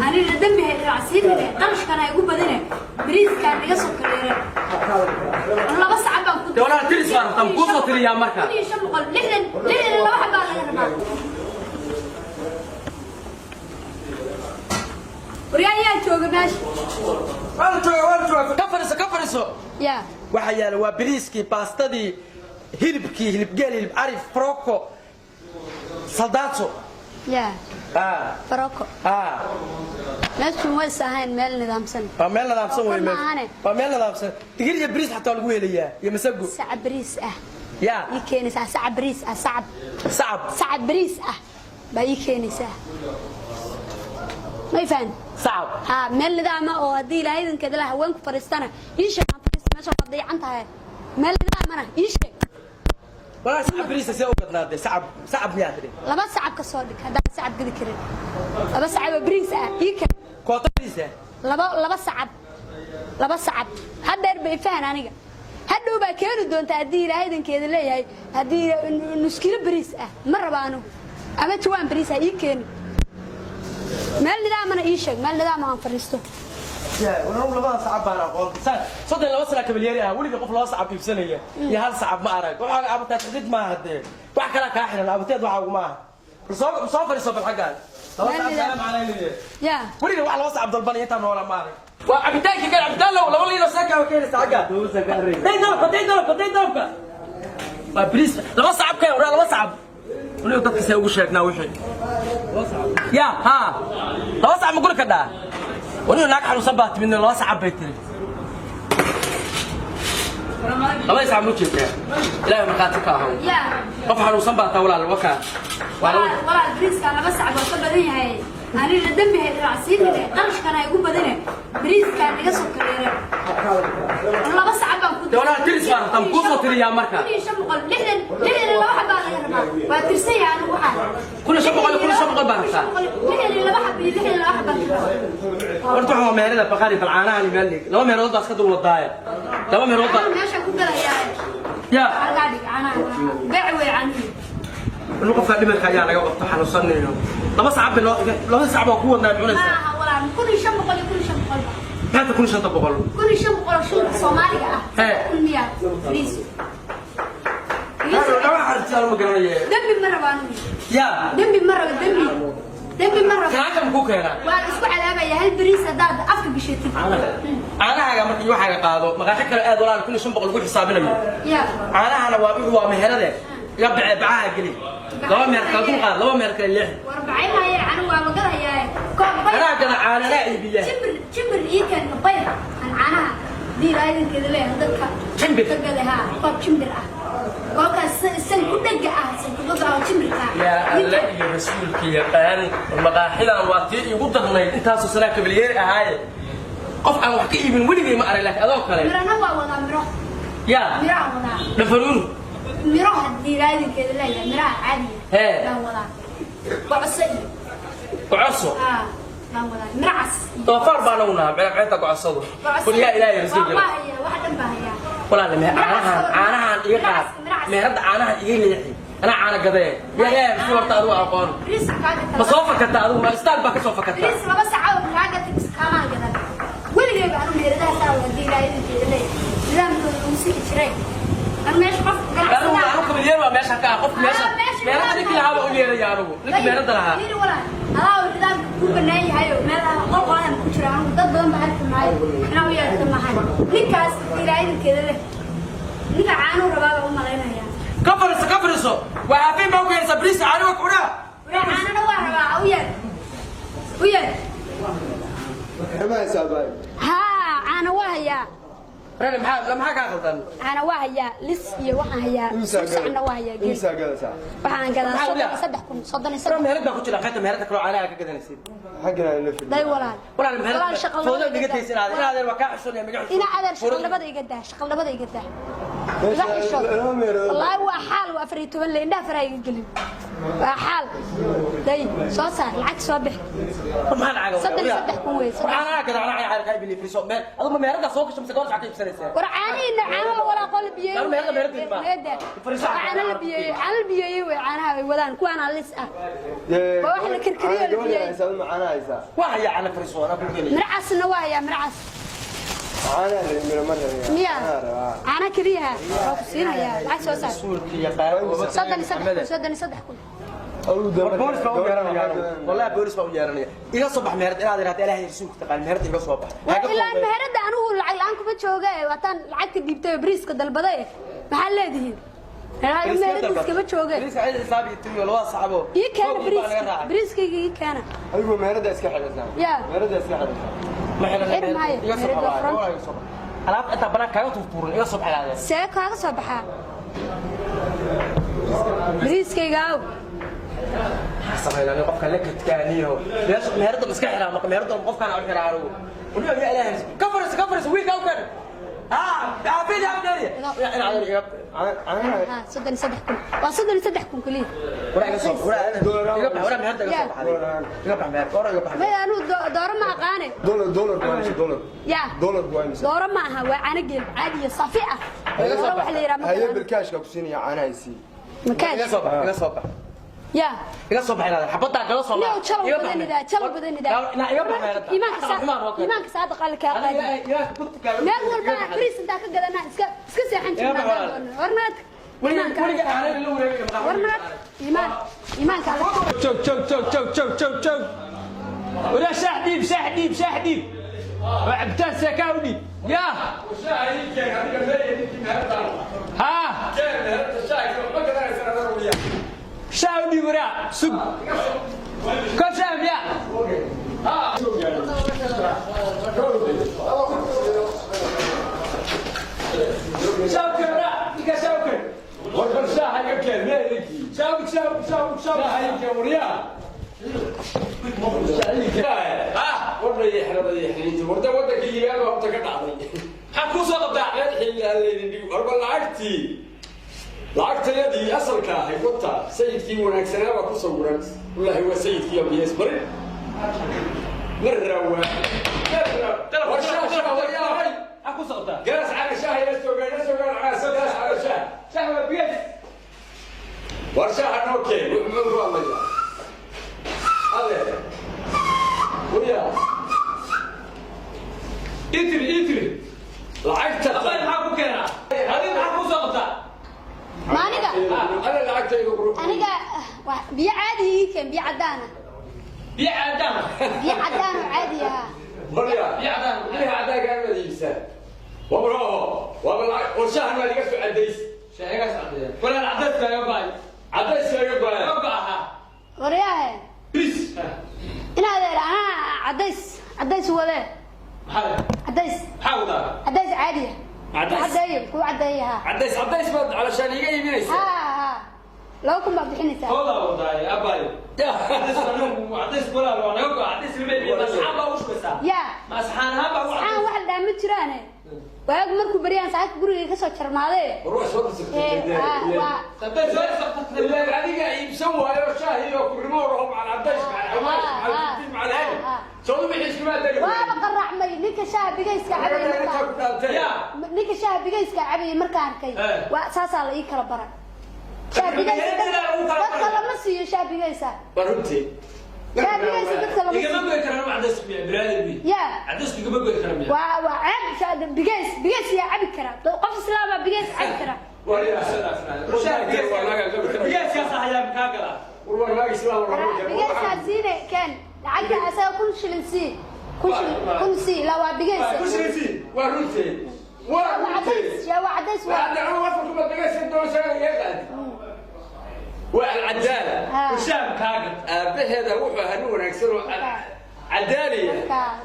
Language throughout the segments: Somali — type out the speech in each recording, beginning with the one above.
Anina dambi hay raacsiinine, qarashkana igu badine, bariiskaan iga soo kaleere. Laba sac baan ku Dee walaal, tiris baa rabtaa, kuu soo tiriyaa marka. 1500, 62 xabaa laga rabaa. Waryaa, yaa jooga meesha? Waa la joogaa, waa la joogaa. Ka fadhiiso, ka fadhiiso. Yaa. Waxaa yaala waa bariiskii, baastadii, hilibkii, hilibgeel, hilib arif, froko, saldaato. Yaa. Ah. Baroko. Ah. Meeshu ways ahayn meel nidaamsan. Waa meel nidaamsan wey. Froko Meesha maahane. Waa meel nidaamsan. Digir iyo bariis xataa waa lagu helayaa iyo masago. Sacab bariis ah. Yaa. Ii keenaysaa sacab bariis ah, sacab. Sacab. Sacab bariis ah baa ii keenaysaa, may fahan? Sacab. Ha, meel nidaama oo haddii ilaahay idinkeeda la haweenku fadhiistana ii sheeg. Aan fadhiista meesha waa dayacan tahay. Meel nidaamana ii sheeg. Walaa sacab bariis see u gadnaadee? Sacab, sacab miyaa tidhi? Laba sacab ka soo dhig. Haddaan sacab gedi karin, laba sacab oo bariis ah ii keen. Koota bariis ah. Laba sacab, laba sacab. Haddeer bay fahan aniga. Hadhow baa keeni doonta haddii ilaahay idinkeeda leeyahay. Haddii nuskilo bariis ah ma raba anigu, ama jawaan bariis ah ii keeni. Meel nidaamana ii sheeg, meel nidaama aan fadhiisto. Yaa labada sacab baan aqoon. 32 sana kabalyeeri ah, weliga qof laba sacab iibsanaya iyo hal sacab ma arag. Waxaa abateed xidid maaha, dee wax kalaa kaa xiran. Abateed waxa uguma aha. Bal soo fadhiiso, bal xaggaan laba Meel sacab. nidaam. Kala macnaynaya. Yaa. Weliga wax laba sacab dalbanaya intaan noola ma arag. Waa cabitaankii kale, cabitaan low laba liino seekaa keenaysa xagga. Day dalabka, day dalabka, day dalabka. Waa bariis laba sacab keen, waraa laba sacab. Weliga dadka see ugu sheegnaa wixii ya ha laba sacab ma guri kadhaa? Weliga naag xanuunsan baa timid, laba sacab bay tiri. Labada sacab ma jeedaa? Ilaahay markhaati ka ahow. Yaa. Qof xanuunsan baa taa, walaal, wakaa waa laba. Walaal, bariiska laba sacab waa ka badan yahay. Anina dambi hay raacsiinine, qarashkana igu badine, bariiskaan iga soo kaleere. Laba sacab baan ku Dee walaal, tiris baa rabtaa, kuu soo tiriyaa marka. 1500, 62 xabaa laga rabaa. Waa tirsan yahay anigu waxaa. 1500 iyo 1500 baa rabtaa. 62 xab iyo 62 xab baan ka rabaa. Horta waxaa waa meherada baqaari. Bal caanahan meel dhig. Laba meherood baa iska dul wadaaye, laba meherood baa Caanaha meesha ku gadayaa. Ya. Halkaa dhig caanaha, beec wey caanuhu. In qofka dhimirka ayaa laga qabto xanuunsanayo. Laba sacab bay laba sacab waa ku wadnaa cunaysa. Maaha walaal, 1500 iyo 1500 ba. Maxaa 1500? 1500 oo shilinka Soomaaliga ah. Hee. Kun miyaa bariis? Laba xarjaan ma garanaye. Dembi ma rabo anigu. Ya. Dembi ma rabo, dembi, dembi ma rabo. Kanaanka makuu keenaa? Waan isku cadaabaya hal bariis haddaad afka gashatid. Caanahaaga marka iyo waxaaga qaado maqaaxi kale aad, walaal. 1500 lagu xisaabinayo. Ya. Caanahana waa wuxuu waa meherade iga bacee, bacaha geli. Laba meher kala dul qaad, laba meher kale leexi. War bacaynaya, anigu waa magadayaa koob bayr. Anaa gada, caananaa iibiya. Jimbir, jimbir ii keen bayr aan caanaha diilaadankeeda leeyahay dadka. Jimbir? Ka gada haa, koob jimbir ah, koobkaas san ku dhega ah, san ku dhega ah oo jimbirka ah. Yaa Ii alle keen. iyo rasuulka yaqaan, maqaaxidan waa tii iigu darnayd intaasoo sanaa kabalyeeri ahaaye. Qof aan wax ka iibin weligay ma arag, laakiin adoo kale. Mirana waa wadaa, miro. Yaa. Miraa wadaa. Dhafaruuru. Miro diilaadankeeda leeyahay, miraha caadiga Hee. baan wadaa, gocoso iyo Gocoso. Haa, baan wadaa, miro cas iyo Doofaar baa nagu nahaa ceebta gocosadu. Qul yaa ilaahay rasuulka. Waa hayaa, wax dhan baa hayaa. Walaal, me caanahan, caanahan iga qaad. Meherada caanahan iga leexi, anaa caana gadee. Yaa ilaahay rasuul, horta adigu aqoon Bariis kaa gata. Ma soo fakata adigu? Ma istaal baa ka soo fakata? Bariis laba saca oo kaa gata bis kaamaan gadan weligeyba anu. Meheradaha saa waa diilaadankeeda leeyahay, nidaamkooda lagu sixi jiray. Anu meesha qof Anigu ganacsada anu kabalyeer baa meesha ka ah. Qofka meesha Ah, meesha meherada ninkii lahaa baa u yeeraya. Anigu ninkii meherada lahaa. Yiri walaal, adaa oo nidaamka kuu banaan yahay oo meel ah qol qolan ku jira. Anigu dad badan baa arki maayo, inaa u yeerta maahan. Ninkaas diilaadankeeda leh, ninka caanuu rabaa baa u malaynaya. Ka fariiso, ka fariiso. Waa caafin baa u keenaysaa bariis caani waa kudhaa. Waraa, caanana waa rabaa. U yeer, u yeer. Haa, caana waa hayaa. Reer, maxaa kaa qaldan? Caana waa hayaa, lis iyo waxaan hayaa susacna waa hayaa geel. Waxaan gadaa Maxaa 33,000, 33. Meherad baa ku jira xita, meherada kaloo caanaha ka gadanaysid. Day walaal. Walaal, meherad Walaal, shaqalnimada foodo iga dhiga daa. taysan. Inaad inaad waa kaa xushanaya magac. Ina adeer, shaqalnimada iga daa, shaqalnimada iga daa. Iga xishood. Wallaahi waa xaal, waa 14 le, indhaha faraha iga gelin, waa xaal. Day, soo saar lacag, soo bixi. Maxaa lacag? 33,000 wey. Waxaan anaga kada anaa caar ka iibinay friso meel. Adigu ma meerada soo gasho mise gobol ka iibsanaysaa? War caanihiina, caano la walaaqoo la biyeeyey. Meerada, meerada ma. Meeda. Caano la biyeeyey, caano la biyeeyey wey, caanaha ay wadaan kuwaana lis ah. Waa wax la karkariyo, la biyeeyey. Macaana haysaa. Waa hayaa cana friso anaa ku keenay. Miracasna waa hayaa, miracas. Caanaha la miro ma rabaa. Miya caana keliyaha waa ku siinayaa? Lacag soo saar. Rasuulka yaqaan. 33,000, 33,000. War boolis baa u yeeranaya anigu. Wallahi boolis baa u yeeranaya. Iga soo bax meherad inaad iraahdo Ilaahay rasuulka taqaan, meherad iga soo bax. Waa ilaa meherada anigu lacag la'aan kuma jooga ee waataan lacagta dhiibtay oo bariiska dalbaday. Maxaa leedihiin? Meherada iskama jooge. Bariiska ciid xisaab iyo tiriyo laba sacabo. Ii keena bariiska, bariiskayga ii keena. Adigu meherada iska xidhaysaa. Yaa. Meherada iska xidhaysaa. Ma xiran. Xir maayo. Iga soo Meherada bax. furan. Iga soo bax. Alaab inta banaan kaaga tuurtuurin, iga soo bax ilaadeen. See kaaga soo baxaa bariiskayga aw? Sameynaa qofka la kadkaaniyo. Meesha meherada ma iska xiraa marka meherada qofkaan u xiraa anigu. Waliba ya Ilaahay. Ka fariis, ka fariis wiilka u keen. Ah, caafid ya abdari. Ya ina adeer iga. Caanaha. Ha, 33,000, waa 33,000 keliya. Waraa iga soo, waraa iga bax, waraa meherada iga soo baxday. Iga bax meherada, waraa iga bax. May anigu dooro ma aqaane. Dollar, dollar waa imisa dollar? Yaa. Dollar waa imisa? Dooro ma aha, waa caano geel caadi iyo safi ah. Dooro waxa la yidhaha ma Haye. taqaano. Bilkaashka ku siinaya, caanaha isii. Makaash. Iga soo bax, iga soo bax. Yaa. Iga soo bax ilaadeen. Xabaddaa kala soo New jalow badanidaa, jalow badanidaa. Iga bax meherada. Iimaanka saa, iimaanka saada qaali kaa qaadi. Meel walba bariis intaa ka gadanaa iska seexan jirnaa haddaan doonno. Warnaad iimaanka, warnaad iimaan, iimaanka alla. Joog, joog, joog, joog, joog, joog, joog! Waraa shaax dhiib, shaax dhiib, shaax dhiib, waa cabitaan seekaa u dhiib yaa. Haa, shaah u dhiib, waraa sug koob shaah miyaa? Shaah u keen, waraa ninkaa shaah u keen. War shaaha iga keen, miyaa idinkii? Shaah u, shaah u, shaah u, shaah u. Shaaha ii keen, waryaa. Warda wadankii yimaado horta ka dhacday. Maxaa kuu soo qabtaa? Meel xilli aan laydin dhigi. Warba lacagtii, lacagtayadii asalka ahayd wata, sayidkii wanaagsanaa baa ku sawiran. Wallaahi waa sayidkii ambiyes marin. Marra waa. Marra. War shaah, shaah, waryaa, hay. Maxaa kuu soo qabtaa? Gaas cala shaah ila soo gaar, ila soo gaar, gaas cala shaah. Shaah waa biyees. War shaaha noo keen, wuxuu ku hadlayaa. Alle. Waryaa. Itri, itri. Lacagta. Abay, maxaa ku keenaa adiga? Maxaa kuu soo qabtaa? Ma aniga? Alla lacagtayda qurux. Aniga biyo caadi ii keen, biyo cadaan ah. Biyo caadaan. Biyo cadaan oo caadi ah. Waryaa. Biyo cadaan. Biyaha caddaanka amaad iibsaa. Wabroo. Waaba lacag. War shaahan waa iga soo cadays. Shaahigaas cadeeya walaal, cadays kaaga go'ay. Cadays kaaga go'ay. Kaga go'aha. Waryaahe. Please. Inaad anaa cadays, cadays wadee. Maxaa? Cadays. Maxaa wadaa? Cadays caadi ah. Cadays. Cadeeyo kuu cadeeya, ha. Cadays, cadays baad calashaan iga iibinaysaa. Ha ha, 2,000 baad bixinaysaa. Hoodaa wadaaye abayo. Cadays anagu, cadays walaal waa naga go'a, cadays lama iibiyo. Ma asxaan baa ugu shubaysaa? Yaa. Ma asxaan ahaan baa ugu Saxaan wax la dhaha ma jiraane, waagu markuu baryaan saaka guriga ka soo jarmaadee. War waa soo Ee, cadays waa sabta. Ilaan adiga iibsan waayo shaahi iyo kurimo roho macal cadays macal xawaash macal fiftiin macal hel. Soo wixii iskuma dagi. Waaba qaraacmay ninka shaaha bigayska cabayay markaan yaa. Ninka shaaha bigayska cabayay markaan arkay. Waa saasaa la ii kala bara shaaha bigayska. Meherada lagu kala dadka baray. Lama siiyo shaaha bigaysa. War runtii. Shaaha bigaysa dadka lama Igama siiyo. goy karaan cadays miya brother bi? Yaa. Cadays igama goy karaan miya? Waa ceeb, shaaha bigays, bigays yaa cabi karaa? Qof islaamaa bigays cabi karaa? Bigayskaas ayaa kaa galaa. War waa naag islaam war waa. Bigaysaa siine, keen lacagta asaga, 1000 shilin sii, 1000 shilin, 1000 sii la waa bigays. Ku shilin. Waa runtii. Waa waa runtii. Cadays yaa, waa cadays waa. Hadda anu afarku ma bigaysa doonaysaa iga qaadi. Waa alcadaala. Ha. Ushaam kaa gal. Aabbaheeda wuxuu ahaa nin wanaagsan oo cadaaliya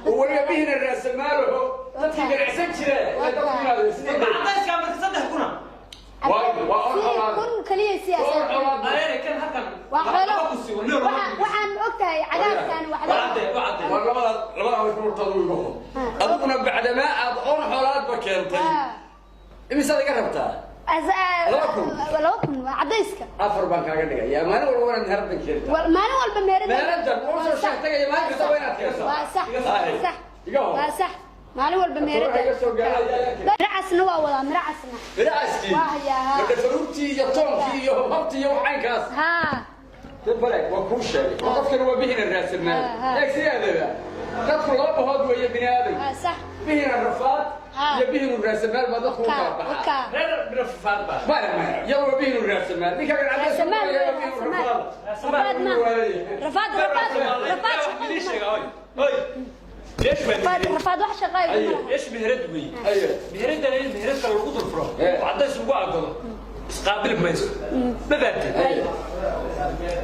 oo weliba bihina raasamaalaho dadkii ganacsan jira ee dadku yiraahdo sidii Cadayskaa marka 3,000. Waa on sii xolaad. 1000 kaliya sii Waa on asaga. xolaad. Areere kan halkan. Waa xoolo. Laba kursi, waa laba kursi. Waxaan og tahay cagaarkan wax. Waa cadde, waa cadde. Waa labada, labada hortooda iga ho. Adiguna bacdamaa aad oon xoolaadba keentay, imisaad iga rabtaa? 2,000. 2,000 waa cadayska. 4 baan kaaga dhigayaa. Maalin walba waana meheraddan keentaa. Maalin walba meherada. Meheraddan oo soo sheegtagaya maalin kasta waa inaad keentaa. Waa sax. Sax. Iga hor. Waa sax, maalin walba meherada. Iga soo gaaraya. Miracasna waa wadaa, miracasna. Miracaskii. Waa hayaa, haa. Marka faruurtii iyo toonkii iyo habtii iyo caynkaas. Haa. Dad bale waa kuu sheegay. Oo qofkan waa bihina raadsanaa. Ha. Eeg sideedaba. Dadku laba bahood weeye bini aadam. Waa sax. Bihina rafaad Ha. iyo bihinu raasamaal baa dadku u kala Ka baxaa. ka. Reer rafaad baa. Maya maya, iyadoo waa bihinu raasamaal. Ninka kan cadays ku Raasamaal leeyahay weeye, waa bihinu raasamaal. rafaad. Rafaad ma. Rafaad, rafaad, rafaad shaqo Idin ma. sheega, oy. Oy. Leesh baa Rafaad, meherad. rafaad wax shaqo ay Aye. ma laha. Leesh meherad weeye. Aye. Meheraddan in meherad kale lagu dul furo. Eh. Oo cadays lagu agado. Isqaabil mayso. Ma fahamtid? Aye.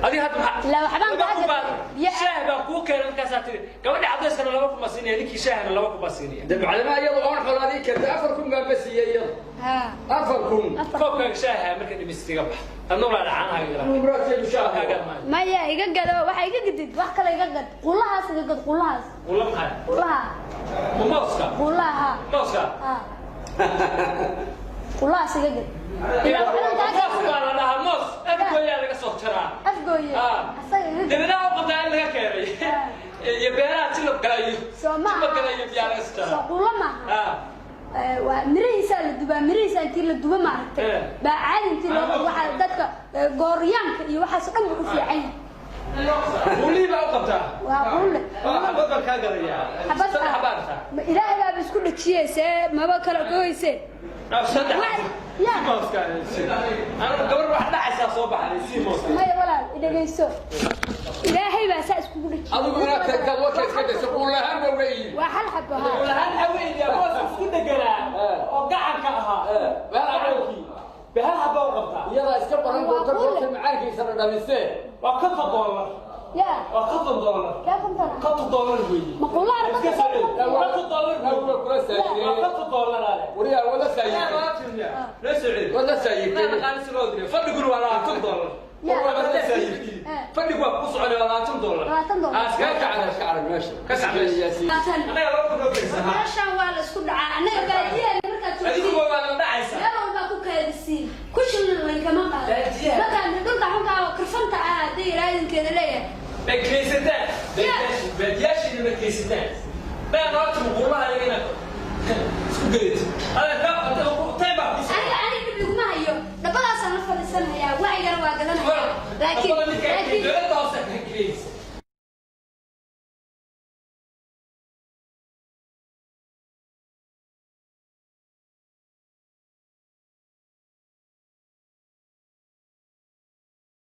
Adiga hadda maxaa? La, waxbaan 2,000 kaa baa- Ya- shaah baa kuu keenay markaasaa tiri gabadha cadayskana 2,000 baa siinaya, ninkii shaahna 2,000 baa siinaya. Dee maclamaha iyada oon xolaadii keentay 4,000 baan ba siiyey iyada. Haa. 4,000. Koobkaaga shaaha marka dhimistiga bax. Adna walaa caanaha iga Anuu muraadkeedu shaaha. Kaaga maayo. Maya, iga gado, waxa iga gadid, wax kale iga gad. Qulahaas iga gad, qulahaas. Ula maxay? Qulaha. Ma mooska? Qulaha. Mooska? Haa. Qulahaas iga gad. Ilaa waxbaan kaa Moos gad. baa la dhahaa, moos. Afgooyaa laga soo jaraa. Afgooye. Ah. Asaga iga gad. Dibadaha u qabtaa in laga keenay. Iyo beeraha jilabka iyo Soo ma jilabka iyo biyaa laga soo Soo jaraa. qula maaha. Ah. Waa mirihiisaa la dubaa, mirihiisa intii la dubo maaragtay Eh. baa caadi intii loo qabo, waxaa dadka gooryaanka iyo waxaas oo dhan buu u fiican yahay. Ulii baa u qabtaa. Waa qulle. Waa xabad baan kaa gadayaa. Xabad Saddex xabaa rabtaa. Ma ilaahay baaba isku dhejiyey, see maba kala goyse. Ah, saddex. Ya. Si mooska. Anigu gabar wax dhacaysaa soo baxday, si mooska. Maya walaal, idhegeyso, ilaahay baa saa iskugu dhejiyey. Adigu inaad tagtaad warka iska dayso quulahaan baa uga iibi. Waa hal xabo, haa. Ulahaan haweeney moos isku dheganaa oo gacanka ahaa. Eh. Gacankii. Bay hal xabaa u qabtaa. Iyadaa iska baran Waa doonta quule. goorta macaankiisana dhamisee. Waa $50. Ya. Waa $50. Kaa kontona. $50 weeye. Ma qullaha Iska soo celi. $50 weeye. Waa kula Waa saayireen. $50 ale. Wariyaa wada saayirteen. Loo soo celi. Wada saayirteen. Fadhiguna waa $20. Ya. Wada saayirteen. Fadhigu waa ku soconaya waa $20. $20. Ah, iska Ka kac. kac iska arag meesha. Ka kac meesha. Yaasiin. Annaga 2,000 oo geysa. Meeshaan waa la isku dhacaa, annaga baadiyaha markaad Adigu joogtiin waa la dhacaysaa. meel walbaa ku kaadisiin, ku shilin lankama qaado. Baadiyaha. Markaan dhulka xunkaa oo karfanta ah haddii ilaahay idinkeeda leeyahay. Ma kaysataan. Ya. Baadiyaashiina ma kaysataan. Baa nolosha muquulaha iyaga inaad isku gelayso. Adeer, tay baa ku soo. Aniga dhib iguma hayo, dhabadaasaan la fadhiisanayaa, wacyigana waa gadanaya, laakiin Dabada ninka laakiin dowladda